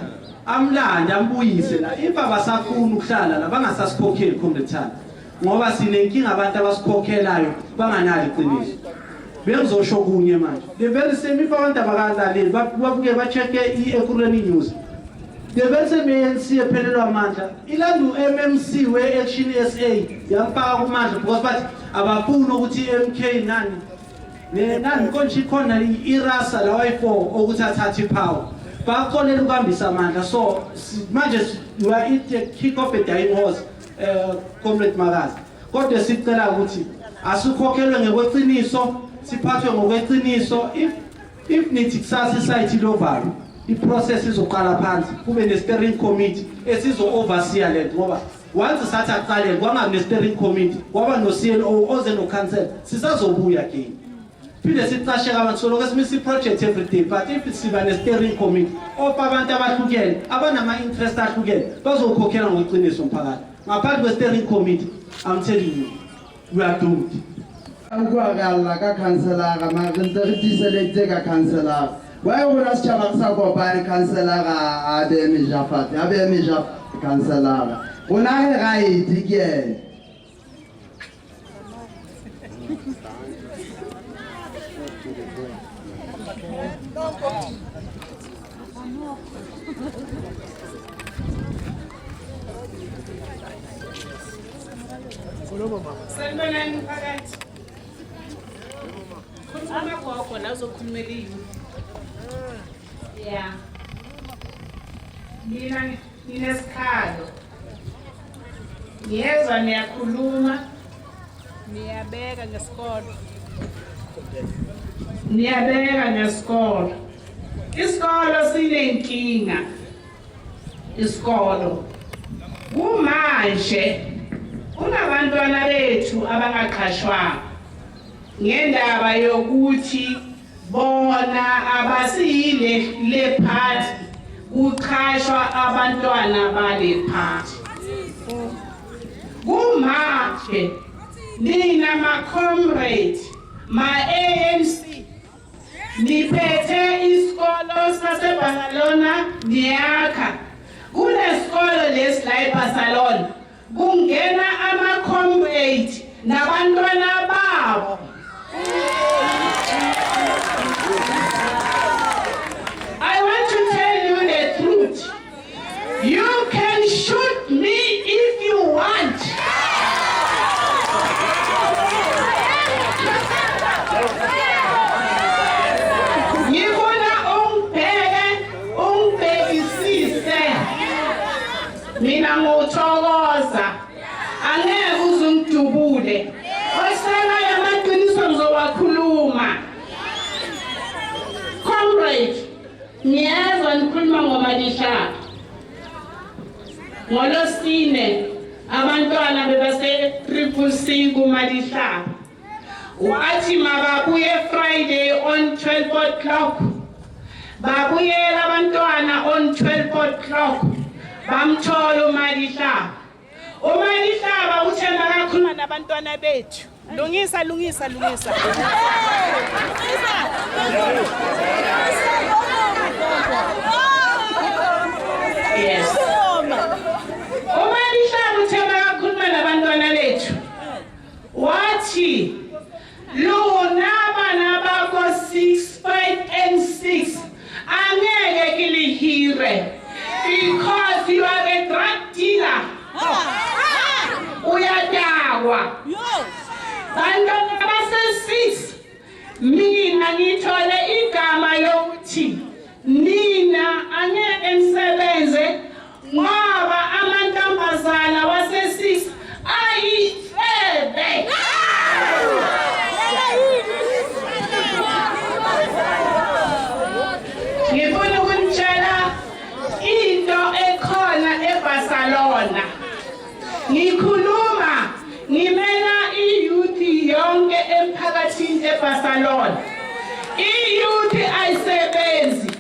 amlande ambuyise la. If abasafuni ukuhlala la, bangasasikhokheli, comrade, ngoba sinenkinga, abantu abasikhokhelayo banganalo iqiniso. Bengizosho kunye manje, the very same, if abantu abakalaleli, babuke ba-check-e i-Ekurhuleni News, the very same ANC ephelelwa amandla ilanda u-MMC we-Action SA, yamfaka kumandla because bathi abafuni ukuthi i-MK nani nani konje ikhona i-Irasa lawa ayi-4 ukuthi athathe i-power, baxolela ukubambisa amandla. So manje we are at the kick of a dying horse, comrade Makazi, kodwa sicela ukuthi asikhokhelwe ngokweqiniso, siphathwe ngokweqiniso. If nithi kusasa isite ilovalwe, i-process izoqala phansi, kube ne-steering committee esizo-oversee lento, ngoba once sathi aqalele kwangabi ne-steering committee, kwaba no-CLO oze no-council, sisazobuya again, phinde sicashe abantu, soloko simisa i-project every day. But if siba ne-steering committee of abantu abahlukene abanama-interest ahlukene, bazowukhokhela ngokweqiniso umphakathi. Ngaphandle kwe-steering committee, I'm telling you, we are doomed. Utlwa, re alla ka councillor, mara re ntse re tiiseleditse ka councillor. Why rona setjhaba re sa kopane? Councillor a behe meja fatshe, a behe meja councillor. Rona re right ke ene. Sanibonani mphakathi. Khuluma gogo la, uzokhulumela i-youth. Ya. Mina nginesikhalo. Ngiyezwa niyakhuluma, niyabeka ngesikolo. Niyabeka ngesikolo. Isikolo sinenkinga. Isikolo. Kumanje kunabantwana bethu abangaqhashwanga ngendaba yokuthi bona abasiyile le party, kuqhashwa abantwana bale party. Kumanje nina ma-comrade ma-ANC niphethe isikolo saseBarcelona, niyakha kulesikolo lesi la eBarcelona, kungena ama-comrade nabantwana babo. I want to tell you the truth. You can shoot me if you want. Ngifuna ungibheke, ungibhekisise. Mina nguthokoza. Angeke uze ungidubule. Osana yamaqiniso ngizowakhuluma. Comrade, ngiyezwa nikhuluma ngoMalishaka. NgoLwesine abantwana bebase Triple C kuMalishaka. Wathi mababuye Friday on 12 o'clock. Babuyela abantwana on 12 o'clock. Bamthola uMalihlaba. UMalihlaba uthe makakhuluma nabantwana bethu. Lungisa, lungisa, lungisa. Yes. UMalihlaba uthe makakhuluma nabantwana bethu. Wathi lona bana ba ko 6, 5 and 6 angeke ke le hire because you are a drug dealer. Uyadakwa. Bantwana base 6 mina ngithole igama lokuthi nina angeke nisebenze ngoba amantombazana wase 6 ayifebe. Ngifuna ukunitshela into ekhona eBarcelona. Ngikhuluma ngimela i-youth yonke emphakathini eBarcelona. I-youth ayisebenzi.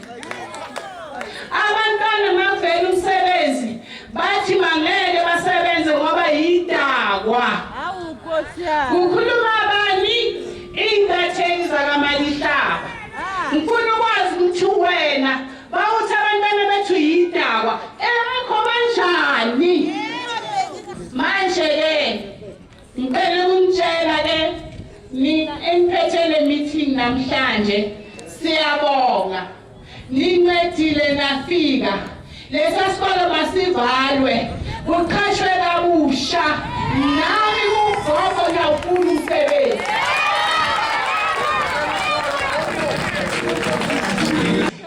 Abantwana makuvela umsebenzi bathi mangeke basebenze ngoba yidakwa. Kukhuluma bani? Iy'ntatheli zakaMalihlaba. Ngifuna ukwazi ukuthi wena bawuthi abantwana bethu yidakwa, ebakho kanjani? Manje-ke ngicela ukunitshela-ke mina eniphethe le meeting namhlanje, siyabonga nincedile nafika. Lesa sikolo masivalwe kuqhashwe kabusha, nami kugogo ngiyawufuna umsebenzi.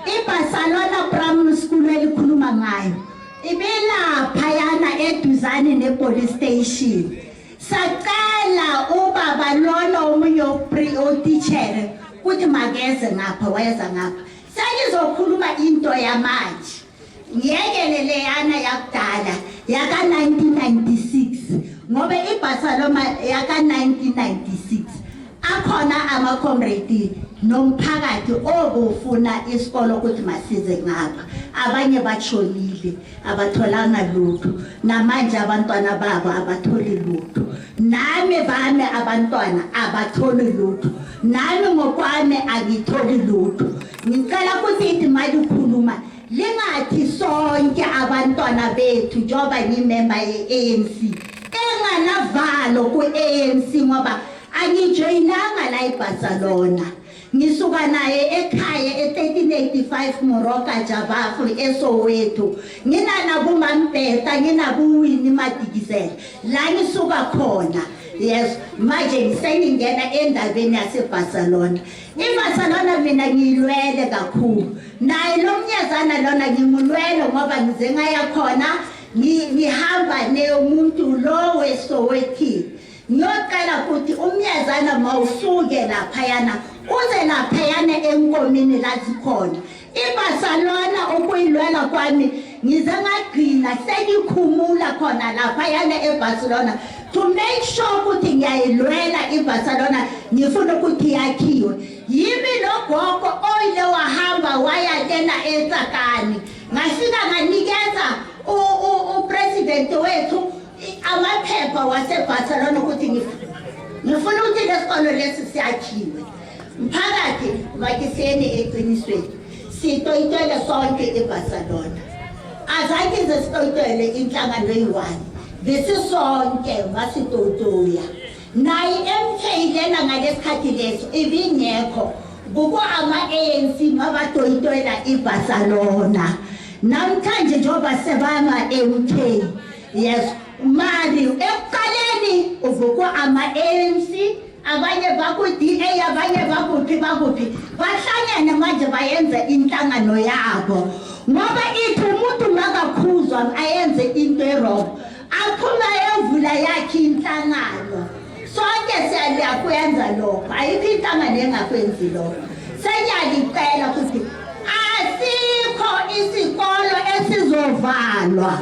IBarcelona Primary School elikhuluma ngayo ibilaphayana eduzane ne-police station. Sacela ubaba lona omunye utitshere ukuthi makeze ngapha, weza ngapha. Sengizokhuluma into yamanje, ngiyekele leyana yakudala yaka-1996, ngoba iBarcelona yaka-1996 akhona ama-comrade nomphakathi obufuna isikolo ukuthi masize ngapha. Abanye bashonile, abatholanga lutho, namanje abantwana babo abatholi lutho, nami bami abantwana abatholi lutho, nami ngokwami angitholi lutho. Ngicela ukuthi ithi malikhuluma lingathi sonke abantwana bethu, njengoba ngiyimemba ye-ANC enganavalo ku-ANC, ngoba angijoyinanga la eBarcelona, ngisuka naye ekhaya e-1385 Moroka Jabafu eSoweto, nginanabuMambheta, nginabuWinnie Madikizela la ngisuka khona. Yes, manje ngisengingena endabeni yaseBarcelona. IBarcelona mina ngiyilwele kakhulu, naye lo mnyazana lona ngimulwele ngoba ngize ngaya khona ngihamba neyomuntu lo weSoweto, ngiyocela ukuthi umnyazana mawusuke laphayana uze laphayana enkomini la zikhona. IBarcelona ukuyilwela kwami ngize ngagcina sengikhumula khona laphayana eBarcelona to make sure ukuthi ngiyayilwela iBarcelona, ngifuna ukuthi yakhiwe. Yimi lo gogo oyile wahamba waya lena eTsakani, ngafika nganikeza upresident wethu amaphepha waseBarcelona ukuthi ngifuna ukuthi lesikolo lesi siyakhiwe. Mphakathi, makiseni eqinisweni, sitoyitele sonke eBarcelona, azange ize sitoyitele inhlangano eyi-one, besisonke masitotoya naye MK lena ngalesikhathi leso ibingekho kuko ama-ANC mabatoyitoyela iBarcelona. Namhlanje njengoba sebama-MK, yes, mali ekuqaleni uvukwa ama-ANC, abanye baku-DA, abanye bakuphi bakuphi, bahlangene manje bayenze inhlangano yabo, ngoba ithi umuntu makakhuzwa ayenze into e-wrong aphume ayovula yakhe inhlangano. Sonke siyakwenza lokho, ayikho inhlangano engakwenzi lokho. Sengiyalicela ukuthi asikho isikolo esizovalwa,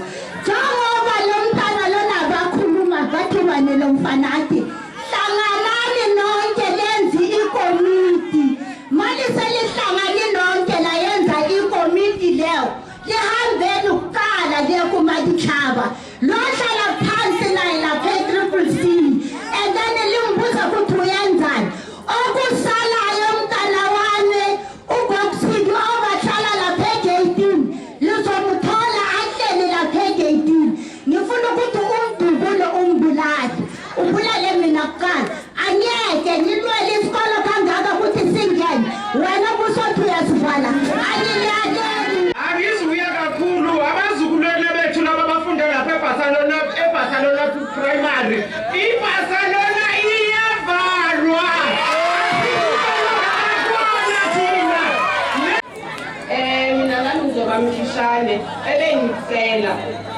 njengoba lo mntana lona bakhuluma bathubane lo mfana athi hlanganani nonke lenze ikomiti. Mali selihlangani nonke layenza ikomiti leyo, lihambeni kuqala liye kuma Kafushane ebengicela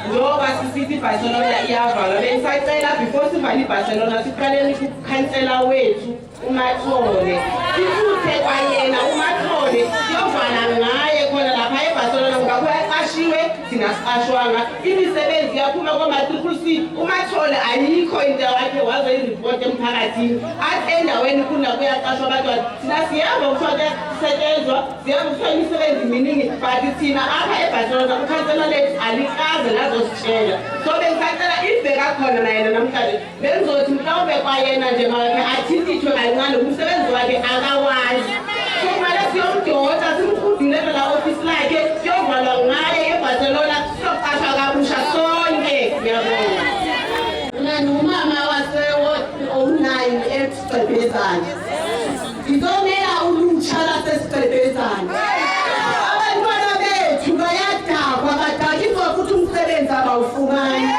njengoba sisithi iBarcelona iyavalwa, bengisacela before sivale iBarcelona siqaleni kukhansela wethu uMathole, sithuthe kwayena uMathole siyovala ngaye khona lapha eBarcelona ngoba kuyaqashiwe, thina siqashwanga. Imisebenzi iyaphuma koma-Triple C, uMathole ayikho into wakhe wazoyiripota emphakathini athi endaweni kuna kuyaqashwa abantwana. Thina siyeva kuthiwa kuyasetshenzwa, siyeva kuthiwa imisebenzi miningi, but thina apha eBarcelona ukhansela lethu alikaze lazositshela. So bengisacela if bekakhona nayena namhlanje bengizothi mhlawumbe kwayena nje makakhe athintithwe kancane, umsebenzi wakhe akawazi. So kumele siyomdosa simhudulele la ofisi lakhe siyovalwa ngaye eBarcelona, siyoqashwa kabusha sonke. Ngiyabonga. Mina ngumama wase-ward 09 eSigqebhezane. Ngizomela ulutsha laseSigqebhezane. Abantwana bethu bayadakwa, badakiswa futhi umsebenzi abawufumani.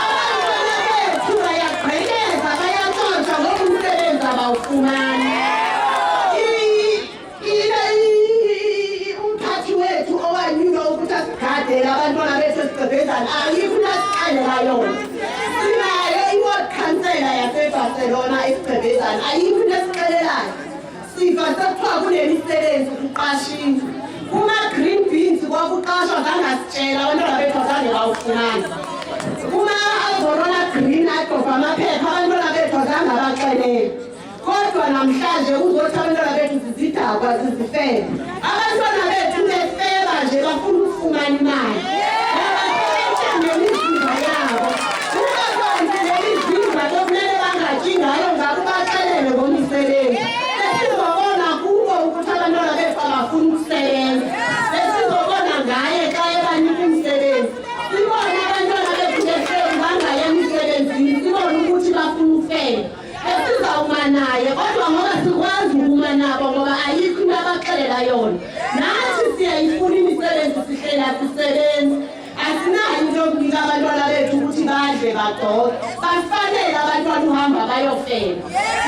Abantwana bethu bayagqekeza, bayantshontsha ngoba umsebenzi abawufumani. Umphathi wethu owanyulwa ukuthi asigadele abantwana bethu eSigqebhezane ayikho into asixelela yona. Sinayo i-ward councillor yaseBarcelona eSigqebhezane, ayikho into esixelelayo. Siva sekuthiwa kunemisebenzi kuqashiwe. Kuma-green beans kwakuqashwa, zangasitshela, abantwana bethu azange bawufumane. Kuma-Alvorona Green adobha amaphepha, abantwana bethu azange abaxelele. Kodwa namhlanje uzothi abantwana bethu zizidakwa, zizifebe. Abantwana bethu befeba nje bafuna ukufumana imali. Basebenza ngemizimba yabo. Kungakwanzi nemizimba okumele bangatyi ngayo ngako baxelele ngomsebenzi. Besizobona kubo ukuthi abantwana bethu abafuni ukusebenza. Besizobona ngaye xa ebanika umsebenzi. Sibone abantwana bethu behleli bangayi emisebenzini, sibone ukuthi bafuna ukufela. Esizawuma naye kodwa ngoba sikwazi ukuma nabo ngoba ayikho into abaxelela yona. Nathi siyayifuna imisebenzi, sihlela sisebenzi. Asinayo into yokunika abantwana bethu ukuthi badle bagqoke. Bafanele abantwana uhamba bayofela.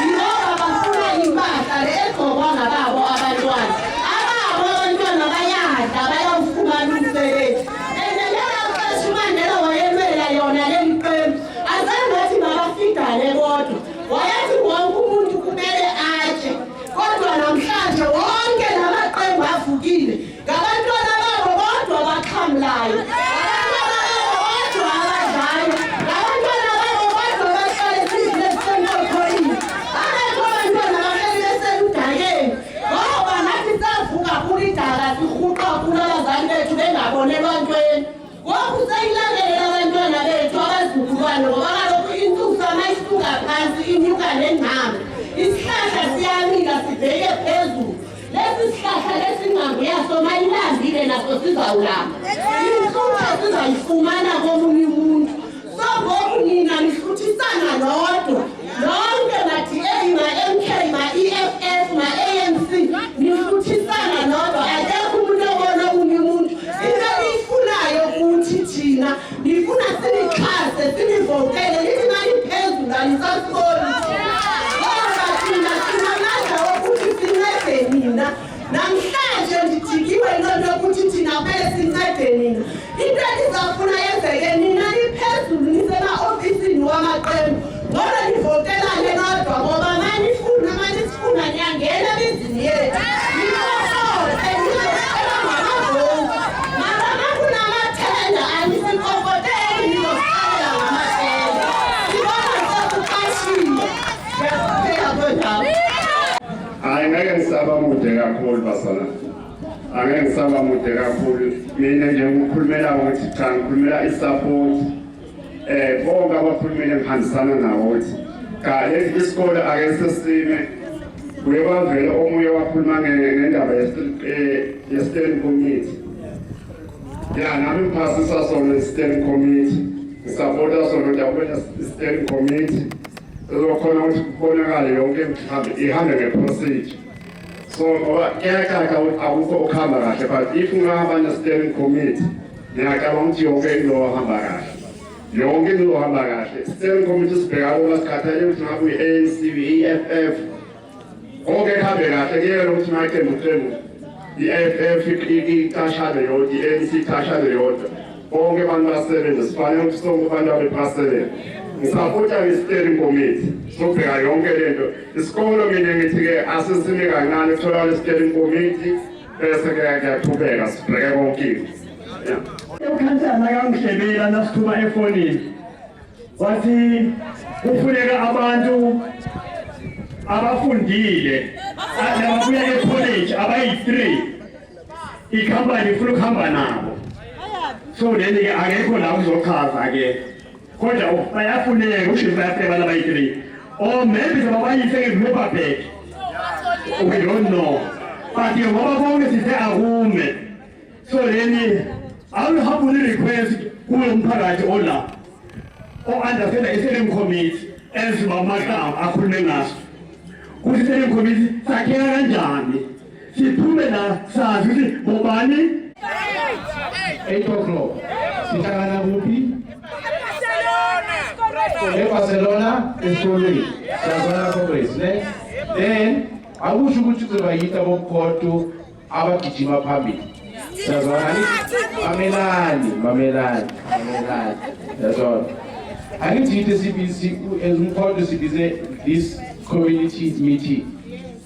Ngoba bafuna impahla le egqokwa ngababo abantwana. Ababo abantwana bayadla, bayawufumana umsebenzi. And lela xesha uMandela wayelwela yona leli qembu, azange athi mabafidale kodwa. Wayethi wonke umuntu kumele atye. Kodwa namhlanje wonke lamaqembu avukile. Ngabantwana babo kodwa abaxhamlayo. Ngabantwana babo kodwa abadlayo. Ngabantwana babo kodwa abahlala esizini esisemqoqoyini. Abekho abantwana bahleli beseludakeni. Ngoba nathi savuka kulo idaka sirhuqa kulo abazali bethu bengabonelwa ntweni. Ngoku seyilandelela abantwana bethu abazukulwane ngoba kaloku intsusa mayisuka phansi inyuka nengcambu. Isihlahla siyamila sibheke phezulu. Lesi sihlahla lesingcambu yaso mayilambile naso sizawulamba. Inhlutha sizayifumana komunye umuntu. So ngoku nina nihluthisana nodwa. Nonke ma-DA, ma-MK, ma-EFF, ma-ANC nihluthisana nodwa. Akekho umuntu obona omunye umuntu. Into eniyifunayo kuthi thina nifuna sinixhase sinivotele nithi maniphezulu anisasiboni. Ngoba thina sinamandla wokuthi sincede nina. Namhlanje ndidikiwe yiloo nto yokuthi thina kumele sincede nina. Into endizawufuna yenzeke nina niphezulu nisema-ofisini wamaqembu. Ngcono nivotelane nodwa ngoba manifuna manisifuna niyangena emizini yethu. Nivote nizocela ngamavoti. Mara makunamathenda anisipokoteli nizosixelela ngamathenda. Sibona sekuqashiwe. Ndiyakuphela kwendawo. Hayi, ngeke ngisaba mude kakhulu bazalwane. Angeke ngisaba mude kakhulu. Mina nje ngikhulumela ukuthi cha, ngikhulumela i-support. Bonke abakhulumile ngihambisana nawo ukuthi cha, lesi isikole ake sesime. Kuye kwavela omunye wakhuluma ngendaba ye-steering committee. Ya, nami ngiphasisa sona i-steering committee. Ngisapota sona ukuthi akube ne-steering committee ezokhona ukuthi kubonakale yonke ihambe ihambe nge-procedure. So ngoba kuyacaca ukuthi akukho okuhamba kahle, but if ungahamba ne-steering committee ngiyacabanga ukuthi yonke into ohamba kahle. Yonke into izohamba kahle. Steering committee sibheka kuba sikhathalele ukuthi ngabe uyi-ANC, uyi-EFF, konke kuhambe kahle, kuyeke ukuthi maqembu qembu. I-EFF icashane yodwa, i-ANC icashane yodwa. Bonke abantu basebenza, sifanele ukuthi sonke abantu abebasebenza. Ngisapota nge-steering committee, sobheka yonke lento. Isikolo mina ngithi-ke asisime kancane, kutholakala i-steering committee, bese-ke kuyaqhubeka sibheke konke into. Yeah. Ukhansela nakangihlebela nasithuma efonini wathi kufuneka abantu abafundile ababuya e-college abayi-3, ikhampani ifuna ukuhamba nabo. So then-ke akekho la kuzochaza-ke, kodwa bayafuneka, usho bayafuneka abantu abayi-3, or maybe sebabayise nge-Paperback, we don't know, but ngoba konke sithe akume. So then I will humbly request kulo mphakathi ola o-understanda i-steering committee ezibamaqama akhulume ngaso, ukuthi i-steering committee sakheka kanjani, siphume la sazi ukuthi bobani. 8 o'clock sihlangana kuphi? EBarcelona esikolweni. Siyazwana, comrades, ne? Then akusho ukuthi kuzoba yithi abomkhonto abagijima phambili. Siyazwana? Mamelani, mamelani, mamelani. Siyazwana? Angithi yithi sibizi as umkhonto, sibize this community meeting,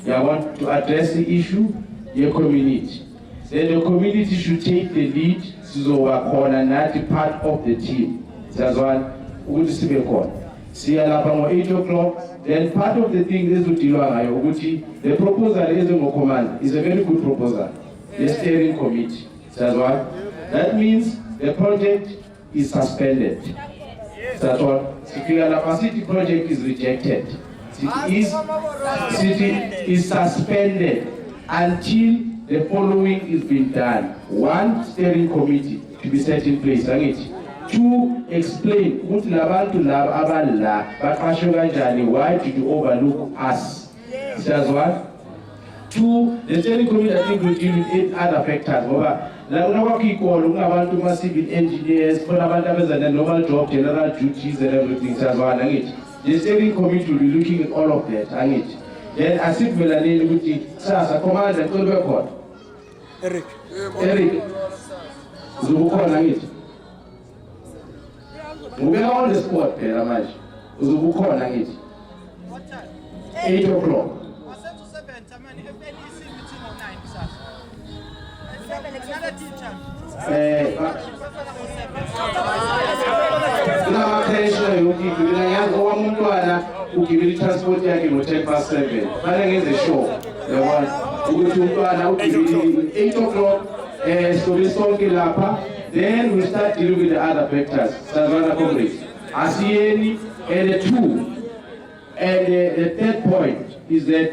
yabona, to address the issue ye-community. Then the community should take the lead. Sizoba khona nathi, part of the team. Siyazwana ukuthi sibe khona. Siya lapha ngo-8 o'clock. Then part of the thing ezodilwa ngayo ukuthi the proposal ezingo-command is a very good proposal, the steering committee. Siyazwana? That means the project is suspended. Siyazwana? Sifika lapha sithi project is rejected, sithi is, sithi is suspended until the following is been done. One, steering committee to be set in place, angithi? Two, explain ukuthi labantu laba abala baqashwe kanjani, why did you overlook us? Siyazwana? Two, the steering committee, I think, will deal with eight other factors, ngoba la nakwakho iy'kolo kunabantu ma-civil engineers, khona abantu abenza the normal job, general duties and everything. Siyazwana, angithi? The steering committee will be looking at all of that, angithi? Then asivumelaneni ukuthi kusasa, commander, ngicela ube khona. Eric. Eric, uzobe ukhona, angithi? Ngubeka on the spot phela manje. Uzobe ukhona, angithi? 8 o'clock. Asenze u-7 tamani FNEC meeting ngo-9 kusasa. Another teacher. Kunama-creche yonke into. Mina ngiyazi owami umntwana ugibela i-transport yakhe ngo-7:10. Fanele ngenze sure, yabona, ukuthi umntwana ugibele 8 o'clock. Sizobe sonke lapha, then we start dealing with the other factors. Siyazwana, comrades? Asiyeni. And the two and the third point is that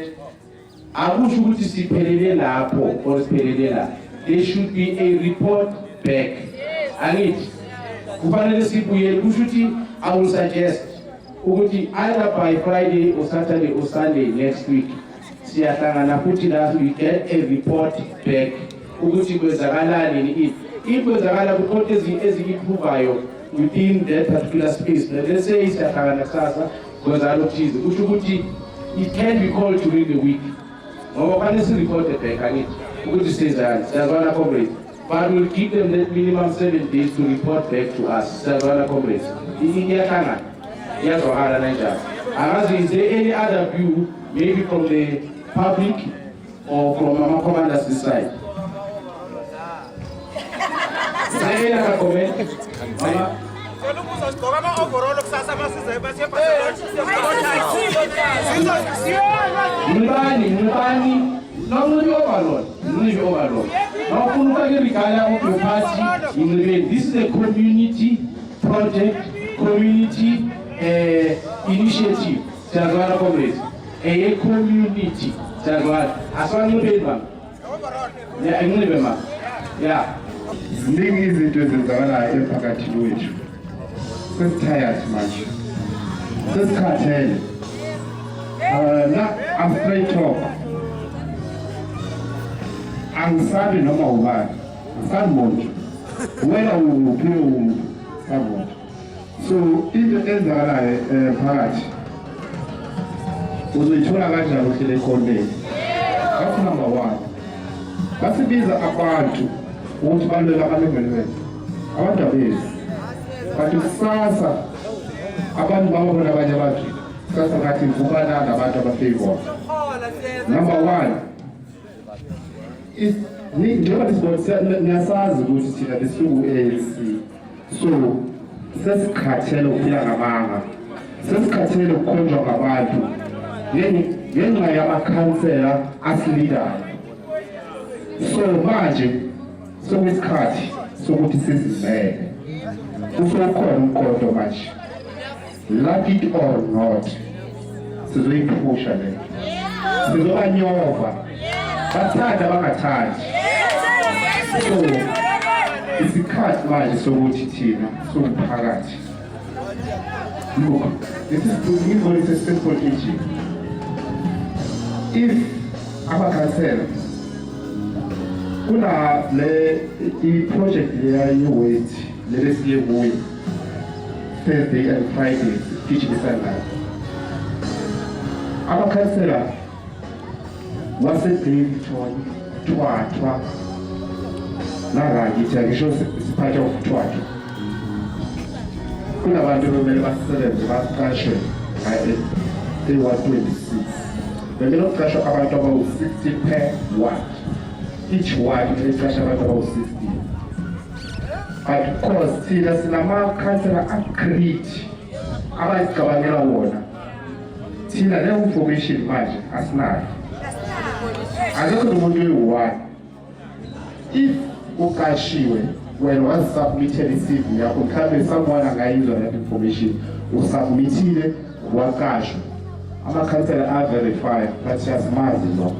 akusho ukuthi siphelele lapho or siphelele la. There should be a report back, angithi? Kufanele sibuyele. Kusho ukuthi I will suggest ukuthi either by Friday or Saturday or Sunday next week siyahlangana futhi la, we get a report back ukuthi kwenzakalani, ini if kwenzakala kukhona ezi-improvayo within that particular space. Let's say siyahlangana kusasa, kwenzakala okuthize, kusho ukuthi it can be called during the week, ngoba kufanele si-reporte back, angithi, ukuthi senzani. Siyazwana, comrades? But we'll give them that minimum 7 days to report back to us. Siyazwana, comrades? Iyahlangana, iyazwakala nanjalo? Angazi, is there any other view, maybe from the public or from ama-commanders this side? Is there any other comment, Mama? Cela ukubuza, sigqoka ama-overall kusasa masize basiye? Nxibani, nxibani, nawunxibe i-overall, nxibe i-overall. Nawufuna ufake i-regalia of your party, yinxibeni. This is a community project, community initiative. Siyazwana, comrades? Eye-community. Siyazwana? Asiwanxibeni, mama. Ya, inxibe, mama. Ya. Ziningi izinto ezenzakalayo emphakathini wethu. Sesi-tired manje, sesikhathele. Na I'm straight talk, angisabi noma ubani, angisabi muntu, wena uphi, uphi sabi. So into enzakalayo phakathi uzoyithola kanjani uhlele ekhoneni? That's number one. Basibiza abantu ukuthi balwela amalungelo wethu. Abantu abezi. Kanti kusasa abantu babona abanye abantu kusasa ngathi vukana nabantu abafavor. Number 1 is njengoba nisibona niyasazi ukuthi thina besuku ANC. So sesikhathele ukuphila ngamanga. Sesikhathele ukukhonjwa ngabantu ngenxa yamakhansela asilidayo. So manje sekuyisikhathi sokuthi sizimele. Usukhona umqondo manje. Like it or not, sizoyiphusha le. Sizobanyova. Bathanda bangathandi. So isikhathi manje sokuthi thina siwumphakathi. Look, this is a simple issue. If amakhansela kuna le i-project leya ye-waste lelesiye kuyo Thursday and Friday sigijimisana nayo. Amakhansela wase-Daveyton, Thwathwa narangithi angisho siphatha ukuthwathwa. Kunabantu bekumele basebenze baqashwe e-126. Bekumele kuqashwe abantu abawu-60 per ward. Each ward kumele iqashe abantu abawu-60. But because thina sinamakhansela agreed abazicabangela wona. Thina leyo information manje asinayo. Akekho nomuntu oyi-one. If uqashiwe wena wazisubmithela i-CV yakho mhlawumbe someone angayizwa that information usubmithile waqashwa amakhansela a-verify but siyasimazi lo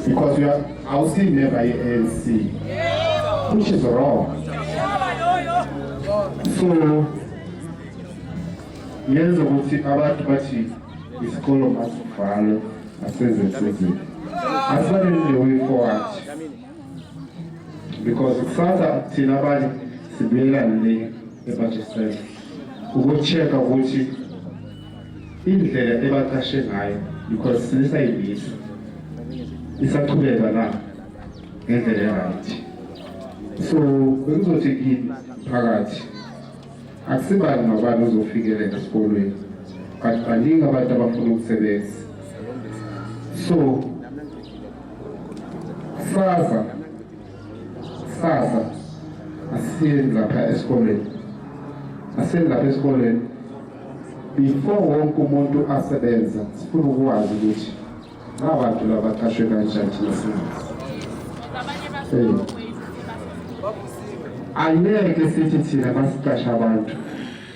because you are awusi-member ye-ANC which is wrong. So yenza ukuthi abantu bathi isikolo masivalwe asenze senzeni asifanele the way forward because kusasa thina abanye sibuyela le eBajisela ukucheck-a ukuthi indlela ebaqashe ngayo because sinisayibisa isaqhubeka na ngendlela e-right. So bekuzothi kini phakathi akusibani nobani uzofikelela esikolweni but baningi abantu abafuna ukusebenza. So sasa asiyeni lapha esikolweni, asiyeni lapha esikolweni before wonke umuntu asebenza. Sifuna ukwazi ukuthi labantu labaqashwe kanjani thina singazi. Angeke sithi thina masiqasha abantu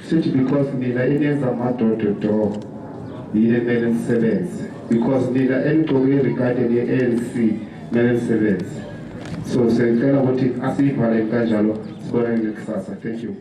sithi because nina enenza amadododo yile kumele nisebenze, because nina enigcoke i-regarding ye-ANC kumele nisebenze. So siyacela ukuthi asiyivale kanjalo, sibonane kusasa. Thank you.